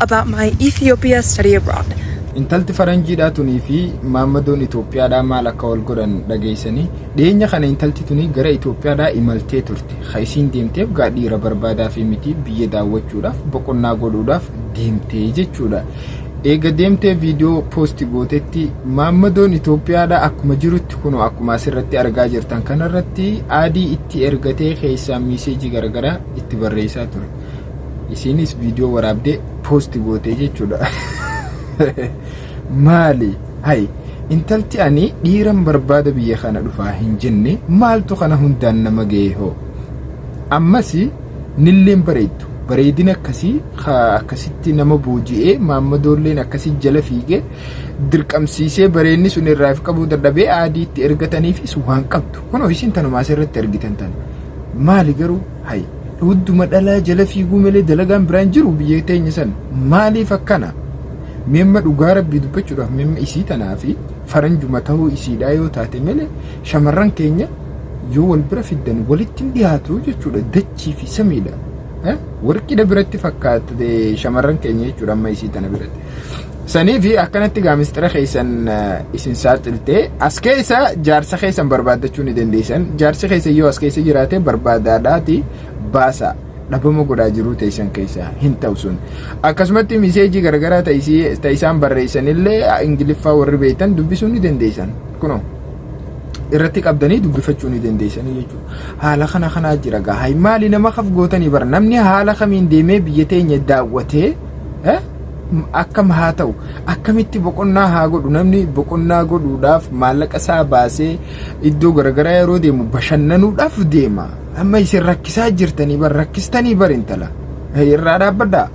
about my Ethiopia study abroad. Intalti faranjiidhaa tunii fi maammadoon Itoophiyaadhaa maal akka wal godhan dhageessanii? Dhiyeenya kana intalti tuni gara Itoophiyaadhaa imaltee turte. Ka isiin deemteef gaa dhiira barbaadaa fi miti, biyya daawwachuudhaaf, boqonnaa godhuudhaaf deemtee jechuudha. Eega deemtee viidiyoo post gootetti maammadoon Itoophiyaadhaa akkuma jirutti, kunoo akkuma asirratti argaa jirtan kanarratti, add itti ergatee keessaa message garaagaraa itti barreessaa ture. Isiinis viidiyoo waraabdee post gootee jechuudha. Maali? Hay, intalti ani dhiiran barbaada biyya kana dhufaa hin jenne, maaltu kana hundaan nama ga'e hoo? Ammas nilleen bareeddu. Bareedina akkasii akkasitti nama booji'ee, maammadoolleen akkasii jala fiigee dirqamsiisee, bareedni sun irraa qabuu dadhabee add itti ergataniifis waan qabdu. Kunoo isin tanuma asirratti argitan tana. Maali garuu? Hay, hunduma dhalaa jala fiiguu malee dalagaan biraan jiru biyya teenya san. Maaliif akkana? Meemma dhugaa rabbii dubbachuudhaaf, meemma isii tanaa fi faranjuma ta'uu isiidhaa yoo taate malee, shamarran keenya yoo wal bira fiddan walitti hin dhiyaatu jechuudha, dachii fi samiidha. Warqidha biratti fakkaate shamarran keenya jechuudha amma isii tana biratti. Sanii fi akkanatti gaa mistira keessan isin saaxiltee, as keessa jaarsa keessan barbaaddachuu ni dandeessan. Jaarsi keessa yoo as keessa jiraate barbaadaadhaati baasa. Dhabama godhaa jiruu teessan keessa hin ta'u sun. Akkasumatti message garaagaraa ta'e isaan barreessanillee Ingiliffaa warri beektan dubbisuu ni dandeessan. Kunoo irratti qabdanii dubbifachuu ni dandeessanii jechuudha. Haala kana kanaa jira gaa. Hay, maali nama kaf gootanii bara? Namni haala kamiin deemee biyya teenya daawwatee akkam haa ta'u, akkamitti boqonnaa haa godhu? Namni boqonnaa godhuudhaaf maallaqa isaa baasee iddoo garaagaraa yeroo deemu bashannanuudhaaf deema. Amma isin rakkisaa jirtanii bar, rakkistanii bar intala. Irraa dhaabbadhaa.